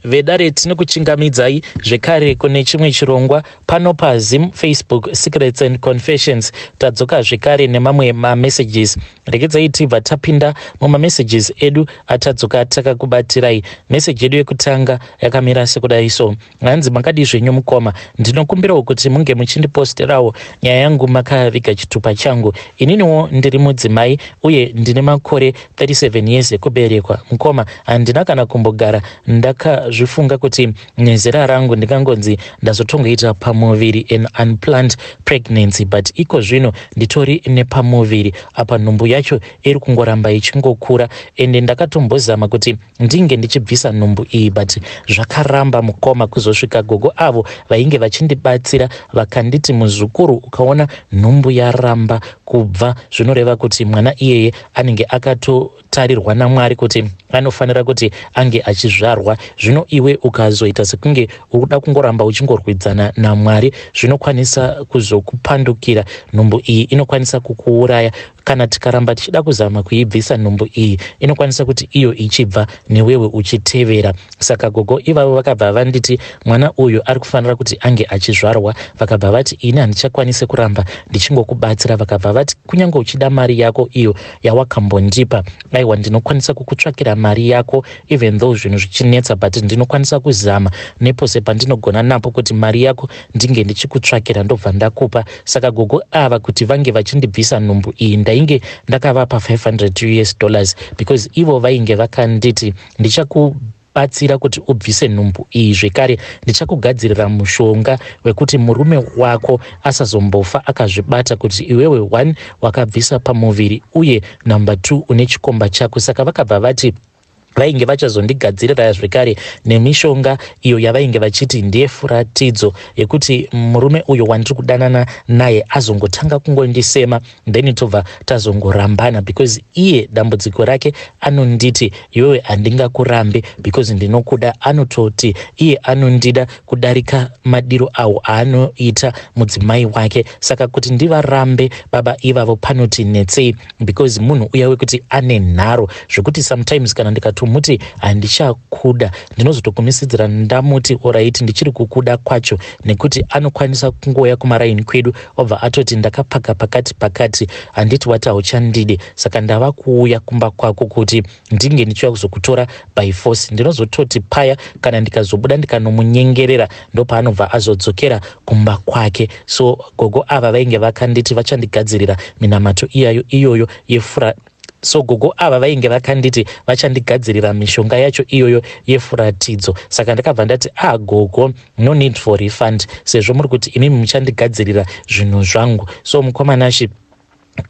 Vedare, tinokuchingamidzai zvekare kune chimwe chirongwa pano paZim Facebook Secrets and Confessions. Tadzoka zvekare nemamwe mamessages. Regedzai tibva tapinda mumamessages edu atadzoka takakubatirai. Meseji yedu yekutanga yakamira sekudai so. Hanzi, "Makadii zvenyu mukoma? Ndinokumbirawo kuti munge muchindiposterawo nyaya yangu makaviga chitupa changu. Ininiwo ndiri mudzimai uye ndine makore 37 years ekuberekwa. Mukoma, handina kana kumbogara ndakazvifunga kuti nezera rangu ndingangonzi ndazotongoita pamuviri, an unplanned pregnancy, but iko zvino nditori nepamuviri apa. Nhumbu yacho iri kungoramba ichingokura, ende ndakatombozama kuti ndinge ndichibvisa nhumbu iyi, but zvakaramba, mukoma, kuzosvika gogo avo vainge vachindibatsira vakanditi, 'Muzukuru, ukaona nhumbu yaramba kubva, zvinoreva kuti mwana iyeye anenge akatotarirwa naMwari kuti anofanira kuti ange achizvarwa. Zvino iwe ukazoita sekunge uri kuda kungoramba uchingorwidzana naMwari, zvinokwanisa kuzokupandukira. Nhumbu iyi inokwanisa kukuuraya. Kana tikaramba tichida kuzama kuibvisa nhumbu iyi, inokwanisa kuti iyo ichibva newewe uchitevera.' Saka gogo ivavo vakabva vanditi mwana uyu ari kufanira kuti ange achizvarwa. Vakabva vati ini handichakwanisi kuramba ndichingokubatsira. Vakabva vati kunyange uchida mari yako iyo yawakambondipa, aiwa, ndinokwanisa kukutsvakira mari yako, even though zvinhu zvichinetsa, but ndinokwanisa kuzama nepose pandinogona napo kuti mari yako ndinge ndichikutsvakira, ndobva ndakupa." Saka gogo ava kuti vange vachindibvisa nhumbu iyi, ndainge ndakavapa 500 US dollars, because ivo vainge vakanditi, "Ndichakubatsira kuti ubvise nhumbu iyi, zvekare ndichakugadzirira mushonga wekuti murume wako asazombofa akazvibata kuti iwewe, one, wakabvisa pamuviri, uye number two, une chikomba chako." Saka vakabva vati vainge vachazondigadzirira zvekare nemishonga iyo yavainge vachiti ndeyefuratidzo, yekuti murume uyo wandiri kudanana naye azongotanga kungondisema, then tobva tazongorambana, because iye dambudziko rake anonditi, 'Iwewe handingakurambe because ndinokuda.' Anototi iye anondida kudarika madiro awo aanoita mudzimai wake. Saka kuti ndivarambe baba ivavo panoti netsei, because munhu uya wekuti ane nharo, zvekuti sometimes kana ndikatomuti handichakuda, ndinozotokumisidzira ndamuti, 'Alright, ndichiri kukuda kwacho,' nekuti anokwanisa kungouya kumaraini kwedu, obva atoti, 'Ndakapaka pakati pakati, handiti wati hauchandidi? Saka ndava kuuya kumba kwako kuti ndinge ndichiuya kuzokutora by force.' Ndinozototi paya kana ndikazobuda ndikanomunyengerera, ndopaanobva azodzokera kumba kwake." So gogo ava vainge vakanditi vachandigadzirira minamato iyayo iyoyo yefura. So gogo ava vainge vakanditi vachandigadzirira mishonga yacho iyoyo yefuratidzo. Saka ndakabva ndati, "Ah gogo, no need for refund, sezvo muri kuti imimi muchandigadzirira zvinhu zvangu." So mukoma Nashe,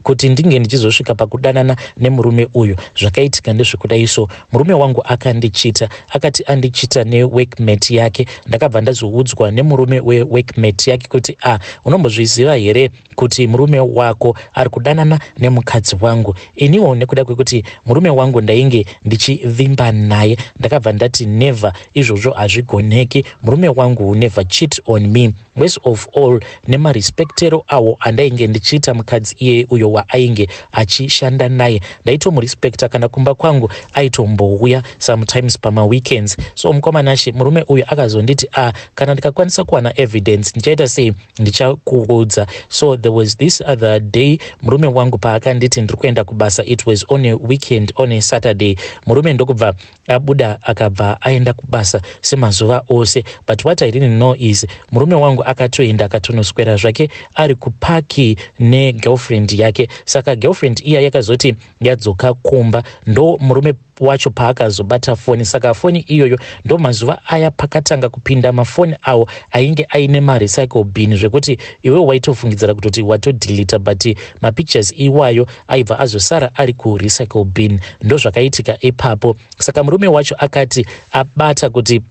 kuti ndinge ndichizosvika pakudanana nemurume uyu, zvakaitika ndezvekudai so. Murume wangu akandichita. Akati andichita neworkmate yake, ndakabva ndazoudzwa nemurume weworkmate yake kuti, "A ah, unombozviziva here kuti murume wako ari kudanana nemukadzi wangu?" Iniwo nekuda kwekuti murume wangu ndainge ndichivimba naye, ndakabva ndati, "Never, izvozvo hazvigoneki. Murume wangu never cheat on me. Worst of all, nemarespektero awo andainge ndichiita mukadzi iyeye uyo waainge achishanda naye, ndaitomurespekta. Kana kumba kwangu aitombouya sometimes pamaweekends." So mukoma Nashe, murume uyu akazonditi, "A ah, kana ndikakwanisa kuwana evidence, ndichaita sei? Ndichakuudza." So there was this other day murume wangu paakanditi, "Ndiri kuenda kubasa." It was on a weekend, on a Saturday. Murume ndokubva abuda, akabva aenda kubasa semazuva ose, but what I didn't know is murume wangu akatoenda, akatonoswera zvake ari kupaki negirlfriend yake. Saka girlfriend iya yakazoti yadzoka kumba, ndo murume wacho paakazobata foni. Saka foni iyoyo, ndo mazuva aya pakatanga kupinda mafoni awo ainge aine marecycle bin, zvekuti iwe waitofungidzira kutoti watodhilita, but mapictures iwayo aibva azosara ari kurecycle bin. Ndo zvakaitika ipapo. Saka murume wacho akati abata kuti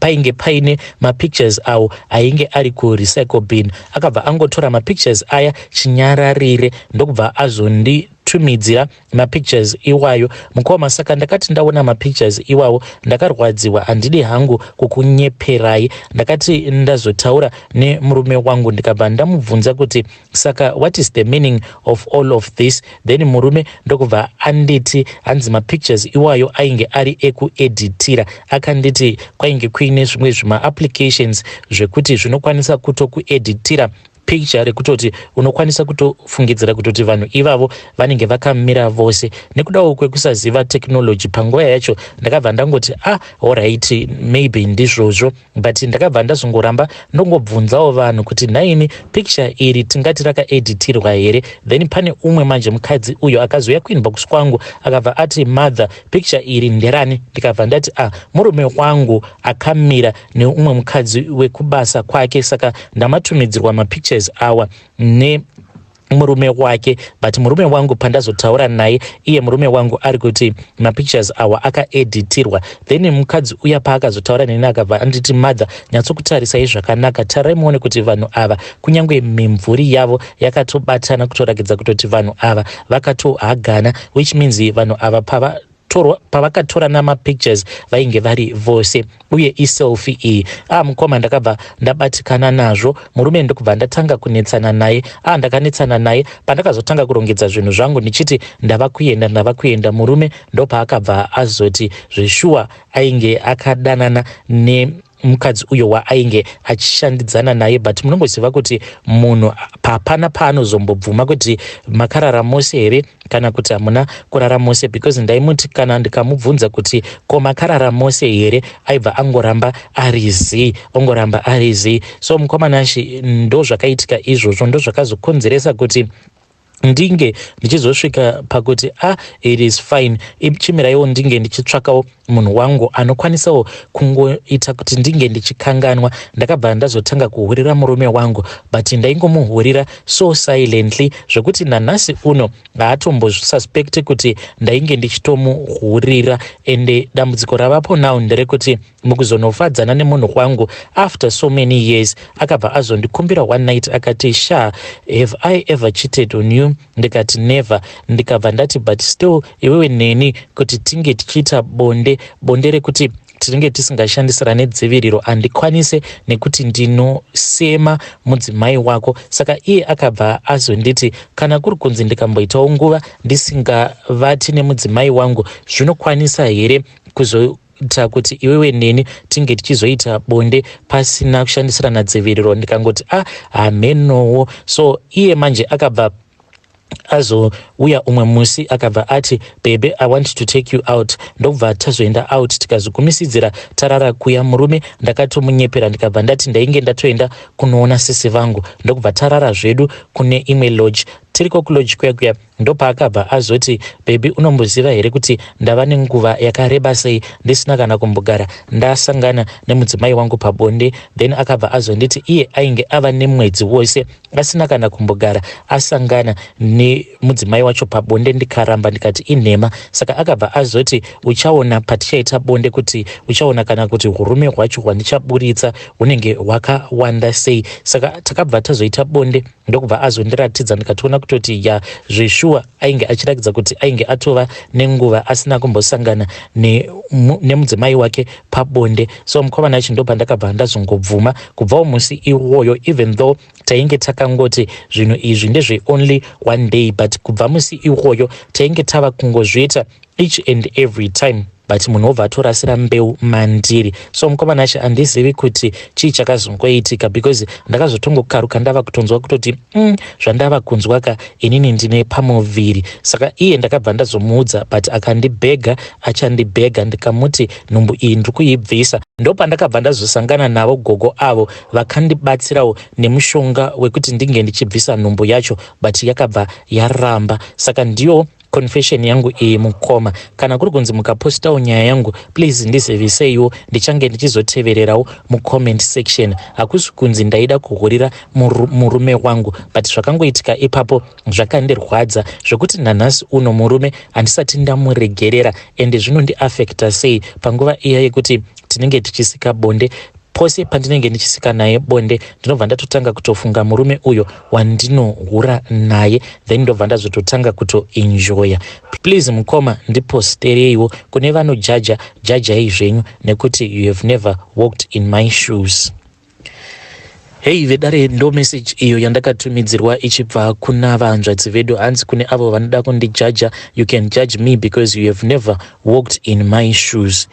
painge paine mapictures awo ainge ari kurecycle bin, akabva angotora mapictures aya chinyararire, ndokubva azondi Akanditumidzira mapictures iwayo, mukoma. Saka ndakati ndaona mapictures iwawo, ndakarwadziwa. Handidi hangu kukunyeperai. Ndakati ndazotaura nemurume wangu, ndikabva ndamubvunza kuti, "Saka what is the meaning of all of this?" Then murume ndokubva anditi hanzi mapictures iwayo ainge ari ekueditira. Akanditi kwainge kuine zvimwe zvimaapplications zvekuti zvinokwanisa kutokueditira picture rekutoti unokwanisa kutofungidzira kutoti vanhu ivavo vanenge vakamira vose. Nekudawo kwekusaziva technology panguva yacho, ndakabva ndangoti, "Ah, alright, maybe ndizvozvo." But ndakabva ndazongoramba ndongobvunzawo vanhu kuti, "Nhaimi, picture iri tingati rakaeditirwa here?" Then pane umwe manje mukadzi uyo akazouya kuinbox kwangu, akabva ati, "Mother, picture iri nderani?" Ndikabva ndati, "Ah, murume wangu akamira neumwe mukadzi wekubasa kwake. Saka ndamatumidzirwa mapictures awa ne murume wake, but murume wangu, pandazotaura naye iye, murume wangu ari kuti mapictures awa akaeditirwa." Then mukadzi uya paakazotaura neni, akabva anditi, "Mother, nyatsokutarisai zvakanaka. Tarirai muone kuti vanhu ava, kunyange mimvuri yavo yakatobatana, kutorakidza kutoti vanhu ava vakatohagana, which means vanhu ava pavakatorana mapictures vainge vari vose, uye iselfie iyi." A, mukoma, ndakabva ndabatikana nazvo. Murume ndokubva ndatanga kunetsana naye. A, ndakanetsana naye. Pandakazotanga kurongedza zvinhu zvangu ndichiti ndava kuenda, ndava kuenda, murume ndopaakabva azoti zveshuwa ainge akadanana ne mukadzi uyo waainge achishandidzana naye. But munongoziva kuti munhu papana paanozombobvuma kuti makarara mose here kana kuti hamuna kurara mose, because ndaimuti kana ndikamubvunza kuti, "Ko makarara mose here?" aibva angoramba ari zii, ongoramba ari zii. So mukoma Nashi, ndo zvakaitika izvozvo, ndo zvakazokonzeresa kuti ndinge ndichizosvika pakuti, "Ah, it is fine, chimiraiwo ndinge ndichitsvakawo munhu wangu anokwanisawo kungoita kuti ndinge ndichikanganwa." Ndakabva ndazotanga kuhurira murume wangu, but ndaingomuhurira so silently zvekuti nanhasi uno haatombosuspecti kuti ndainge ndichitomuhurira. Ende dambudziko ravapo now nderekuti mukuzonofadzana nemunhu wangu after so many years, akabva azondikumbira one night, akati, "Sha, have I ever cheated on you?" Ndikati, "Never." Ndikabva ndati, "But still iwewe neni kuti tinge tichiita bonde, bonde rekuti tinenge tisingashandisirane dziviriro, handikwanise nekuti ndinosema mudzimai wako." Saka iye akabva azonditi, kana kuri kunzi ndikamboitawo nguva ndisingavati nemudzimai wangu, zvinokwanisa here kuzoita kuti iwewe neni tinge tichizoita bonde pasina kushandisirana dziviriro? Ndikangoti, "A, ah, hamenowo." So iye manje akabva azouya umwe musi, akabva ati, "Babe, I want to take you out." Ndokubva tazoenda out, tikazogumisidzira tarara kuya. Murume ndakatomunyepera, ndikabva ndati ndainge ndatoenda kunoona sisi vangu. Ndokubva tarara zvedu kune imwe lodge. Tiriko kulodge kuya kuya, ndopaakabva azoti, "Baby, unomboziva here kuti ndava nenguva yakareba sei ndisina kana kumbogara ndasangana nemudzimai wangu pabonde?" Then akabva azonditi iye ainge ava nemwedzi wose asina kana kumbogara asangana nemudzimai wacho pabonde. Ndikaramba, ndikati inhema. Saka akabva azoti, "Uchaona patichaita bonde kuti uchaona kana kuti urume hwacho hwandichaburitsa hunenge hwakawanda sei." Saka takabva tazoita bonde, ndokubva azondiratidza, ndikatoona kutoti ya, zveshuwa ainge achiratidza kuti ainge atova nenguva asina kumbosangana nemudzimai wake pabonde. So mukoma Nashi, ndo pandakabva ndazongobvuma kubvawo musi iwoyo, even though tainge takangoti zvinhu izvi ndezve only one day, but kubva musi iwoyo tainge tava kungozviita each and every time, but munhu wobva atorasira mbeu mandiri. So mukoma Nashi, handizivi kuti chii chakazongoitika, because ndakazotongokaruka ndava kutonzwa kutoti, zvandava kunzwa ka, inini ndine pamuviri." Saka iye ndakabva ndazomuudza, but akandibhega, achandibhega. Ndikamuti nhumbu iyi ndiri kuibvisa. Ndopandakabva ndazosangana navo gogo avo vakandibatsirawo nemushonga wekuti ndinge ndichibvisa nhumbu yacho, but yakabva yaramba. Saka ndiyo confession yangu iyi, mukoma. Kana kuri kunzi mukapostawo nyaya yangu, please ndiziviseiwo, ndichange ndichizotevererawo mucomment section. Hakusi kunzi ndaida kuhurira murume wangu, but zvakangoitika ipapo zvakandirwadza zvekuti nanhasi uno murume handisati ndamuregerera. Ende zvinondiafecta sei panguva iya yekuti tinenge tichisika bonde. Pose pandinenge ndichisika naye bonde, ndinobva ndatotanga kutofunga murume uyo wandinohura naye, then ndobva ndazototanga kutoenjoya. Please mukoma, ndipostereiwo. Kune vanojaja, jajai zvenyu, nekuti you have never walked in my shoes. Hei vedare, ndo message iyo yandakatumidzirwa ichibva kuna vanzvadzi vedu. Hanzi kune avo vanoda kundijaja, you can judge me because you have never walked in my shoes.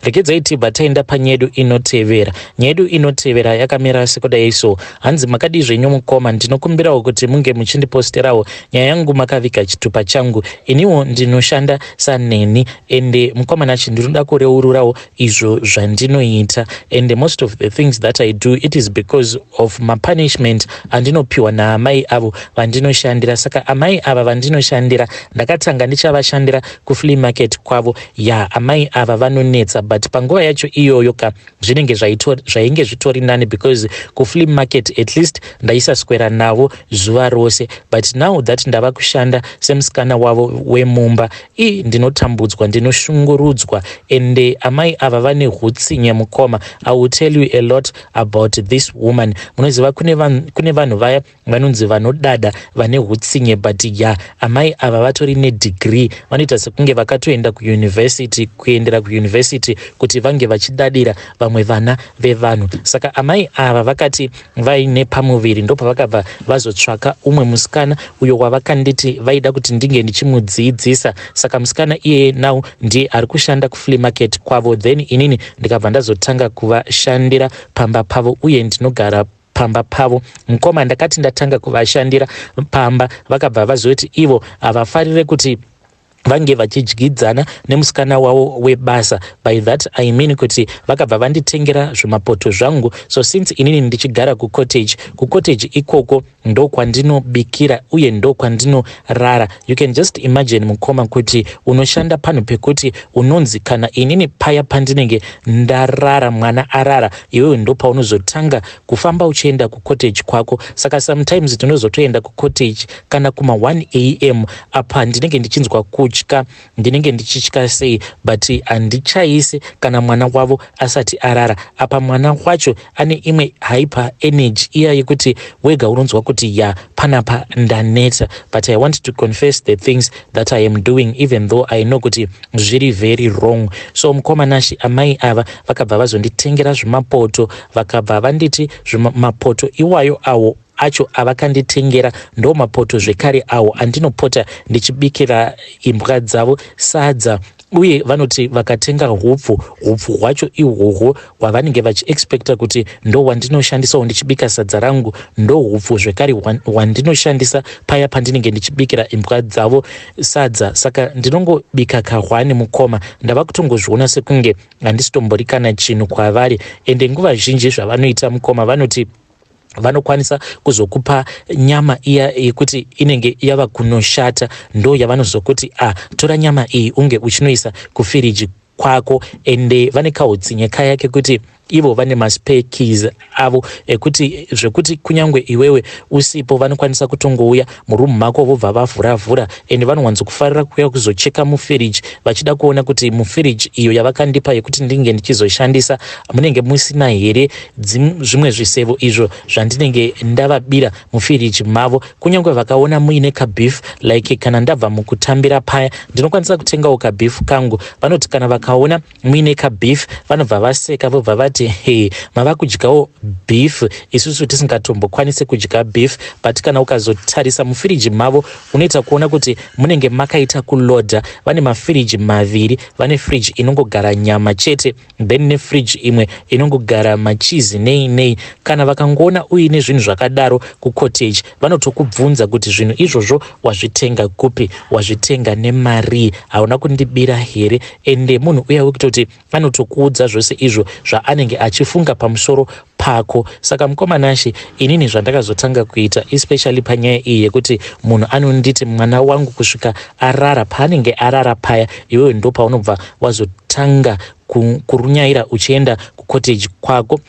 Regedzai tibva taenda panyedu inotevera. Nyedu inotevera yakamira sekudai so. Hanzi, "Makadii zvenyu mukoma? Ndinokumbirawo kuti munge muchindiposterawo nyaya yangu makaviga chitupa changu. Iniwo ndinoshanda saneni, ende mukoma Nachi, ndinoda kureururawo izvo zvandinoita, and most of the things that I do, it is because of mapunishment andinopiwa naamai avo vandinoshandira. Saka amai ava vandinoshandira, ndakatanga ndichavashandira kuflea market kwavo. Ya, amai ava vanonetsa, but panguva yacho iyoyo ka, zvinenge zvainge zvitori nani because kuflea market at least ndaisaswera navo zuva rose. But now that ndava kushanda semusikana wavo wemumba, i ndinotambudzwa, ndinoshungurudzwa, ende amai ava vane hutsinye. Mukoma, I will tell you a lot about this woman. Munoziva kune vanhu vaya vanonzi vanodada, vane hutsinye, but ya, amai ava vatori nedegree. Vanoita sekunge vakatoenda kuuniversity, kuendera kuuniversity kuti vange vachidadira vamwe vana vevanhu. Saka amai ava vakati vaine pamuviri, ndopavakabva vazotsvaka umwe musikana uyo wavakanditi vaida kuti ndinge ndichimudzidzisa. Saka musikana iyeye now ndiye ari kushanda kuflea market kwavo, then inini ndikabva ndazotanga kuvashandira pamba pavo, uye ndinogara pamba pavo. Mukoma, ndakati ndatanga kuvashandira pamba, vakabva vazoti ivo havafarire kuti vange vachidyidzana nemusikana wavo webasa. By that I mean kuti vakabva vanditengera zvimapoto zvangu. So since inini ndichigara kucottage, kucottage ikoko ndokwandinobikira uye ndokwandinorara. You can just imagine, mukoma, kuti unoshanda panhu pekuti unonzi kana inini paya pandinenge ndarara, mwana arara, iwewe ndopaunozotanga kufamba uchienda kucottage kwako. Saka sometimes tinozotoenda kucottage kana kuma1 am. Apa ndinenge ndichinzwa kutya, ndinenge ndichitya sei, but handichaisi kana mwana wavo asati arara. Apa mwana wacho ane imwe hyper energy iya yekuti wega unonzwa kuti ya, panapa ndaneta. But I want to confess the things that I am doing, even though I know kuti zviri very wrong. So mukoma Nashi, amai ava vakabva vazonditengera zvimapoto, vakabva vanditi mapoto iwayo awo acho avakanditengera ndo mapoto zvekare awo andinopota ndichibikira imbwa dzavo sadza. Uye vanoti vakatenga hupfu, hupfu hwacho ihwohwo hwavanenge vachiexpecta kuti ndo hwandinoshandisawo ndichibika sadza rangu, ndo hupfu zvekare hwandinoshandisa paya pandinenge ndichibikira imbwa dzavo sadza. Saka ndinongobika kahwani. Mukoma, ndava kutongozviona sekunge handisitombori kana chinhu kwavari. Ende nguva zhinji zvavanoita, mukoma, vanoti vanokwanisa kuzokupa nyama iya yekuti inenge yava kunoshata, ndo yavanozokuti, "A ah, tora nyama iyi unge uchinoisa kufiriji kwako." Ende vane kautsinye kaya kekuti ivo vane maspare keys avo ekuti zvekuti kunyange iwewe usipo, vanokwanisa kutongouya murumu mako vobva vavhura-vhura. Ende vanowanzokufarira kuuya kuzocheka mufiriji, vachida kuona kuti mufiriji iyo yavakandipa yekuti ndinge ndichizoshandisa munenge musina here zvimwe zvisevo izvo zvandinenge ndavabira mufiriji mavo. Kunyange vakaona muine kabeef, like kana ndabva mukutambira paya, ndinokwanisa kutengawo kabeef kangu, vanoti kana vakaona muine kabeef, vanobva vaseka, vobva vati, "He, mava kudyawo beef, isusu tisingatombokwanisi kudya beef." But kana ukazotarisa mufiriji mavo, unoita kuona kuti munenge makaita kulodha. Vane mafiriji maviri. Vane firiji inongogara nyama chete, then nefiriji imwe inongogara machizi nei nei. Kana vakangoona uine zvinhu zvakadaro kucottage, vanotokubvunza kuti zvinhu izvozvo wazvitenga kupi, wazvitenga nemari, hauna kundibira here? Ende munhu uya wekutoti anotokuudza zvose izvo zvaanenge achifunga pamusoro pako. Saka mukoma Nashi, inini zvandakazotanga kuita, especially panyaya iyi yekuti munhu anonditi mwana wangu kusvika arara, paanenge arara paya, iwewe ndo paunobva wazotanga. Kurunyaira uchienda kucottage kwako.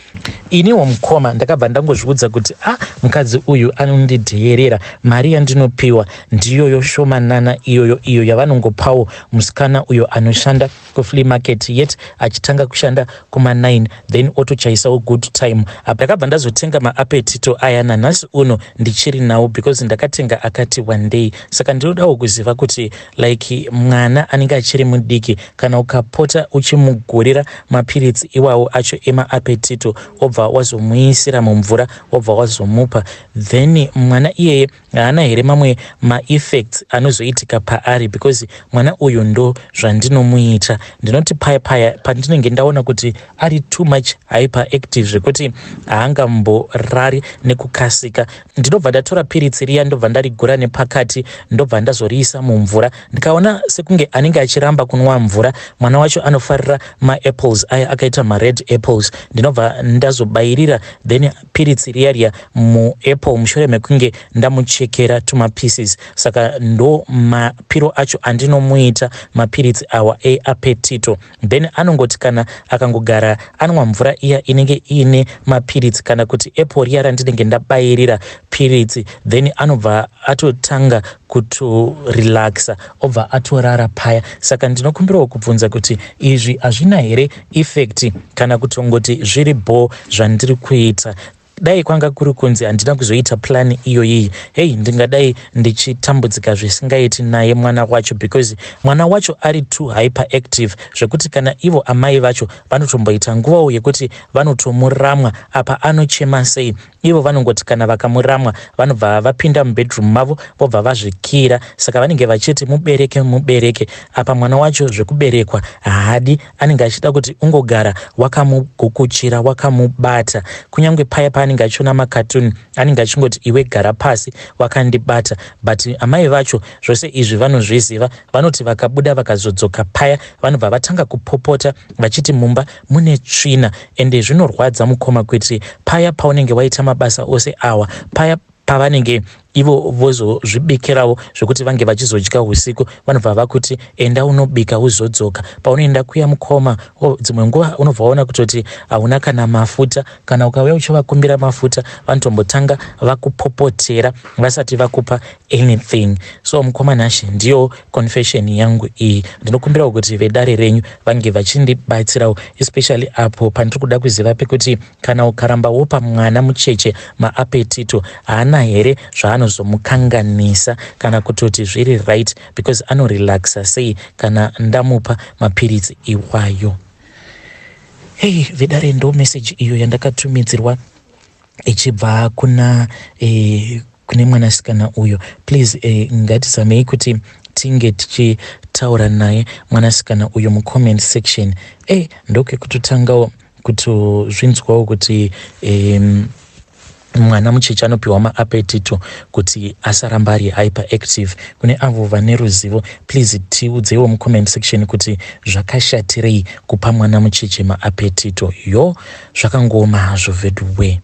Iniwo mukoma ndakabva ndangozviudza kuti ah, mukadzi uyu anondidheerera. Mari yandinopiwa ndiyoyo shomanana iyoyo, iyo yavanongopawo musikana uyo anoshanda kuflea market, yet achitanga kushanda kuma9, then otochaisawo good time. Apa ndakabva ndazotenga maApetito aya. Nanhasi uno ndichiri nawo because ndakatenga akati one day. Saka ndinodawo kuziva kuti, like, mwana anenge achiri mudiki, kana ukapota uchimugurira mapiritsi iwawo acho emaApetito, wobva wazomuisira mumvura, wobva wazomupa, then mwana iyeye haana here mamwe maeffects anozoitika paari? Because mwana uyu ndo zvandinomuita. Ndinoti paya paya pandinenge ndaona kuti ari too much hyperactive zvekuti haangamborari nekukasika, ndinobva ndatora piritsi riya, ndobva ndarigura nepakati, ndobva ndazoriisa mumvura. Ndikaona sekunge anenge achiramba kunwa mvura, mwana wacho anofarira maapples aya akaita mared apples, ndinobva ndazobayirira then piritsi riya riya muapple mushure mekunge ndamuchekera tumapieces. Saka ndo mapiro acho andinomuita mapiritsi awa eApetito. Then anongoti kana akangogara anwa mvura iya inenge iine mapiritsi kana kuti apple riya randinenge ndabayirira piritsi, then anobva atotanga kutorelaxa, obva atorara paya. Saka ndinokumbirawo kubvunza kuti izvi hazvina here effect, kana kutongoti zviri bho zvandiri kuita? Dai kwanga kuri kunzi handina kuzoita plan iyoyiyi, hei, ndingadai ndichitambudzika zvisingaiti naye mwana wacho, because mwana wacho ari too hyperactive zvekuti kana ivo amai vacho vanotomboita nguvawo yekuti vanotomuramwa. Apa anochema sei? Ivo vanongoti kana vakamuramwa, vanobva vapinda mubedroom mavo, vobva vazvikira. Saka vanenge vachiti, "Mubereke, mubereke." Apa mwana wacho zvekuberekwa haadi, anenge achida kuti ungogara wakamugukuchira, wakamubata. Kunyange paya paanenge achiona makatuni, anenge achingoti, "Iwe, gara pasi wakandibata." But amai vacho zvose izvi vanozviziva. Vanoti vakabuda vakazodzoka paya, vanobva vatanga kupopota vachiti mumba mune tsvina. Ende zvinorwadza, mukoma, kuti paya paunenge waita mabasa ose awa, paya pavanenge ivo vozozvibikirawo zvekuti vange vachizodya usiku, vanobva vakuti, "Enda unobika uzodzoka." Paunoenda kuya, mukoma, dzimwe nguva unobva waona kutoti hauna kana mafuta. Kana ukauya uchivakumbira mafuta, vanotombotanga vakupopotera vasati vakupa anything. So mukoma Nashe, ndiyo confession yangu iyi. Ndinokumbirawo kuti vedare renyu vange vachindibatsirawo, especially apo pandiri kuda kuziva pekuti kana ukaramba wopa mwana mucheche maApetito, haana here zvaanozomukanganisa, kana kutoti zviri right, because anorelaxa sei kana ndamupa mapiritsi iwayo? Hei, vedare, ndo message iyo yandakatumidzirwa ichibva kuna kune mwanasikana uyo. Please, ngatizamei kuti tinge tichitaura naye mwanasikana uyo mucomment section. Ndokwekutotangawo kutozvinzwawo kuti mwana mucheche anopiwa maApetito kuti asaramba ari hyperactive. Kune avo vane ruzivo, please tiudzeiwo mucomment section kuti zvakashatirei kupa mwana mucheche maApetito. Yo, zvakangooma hazvo veduwe.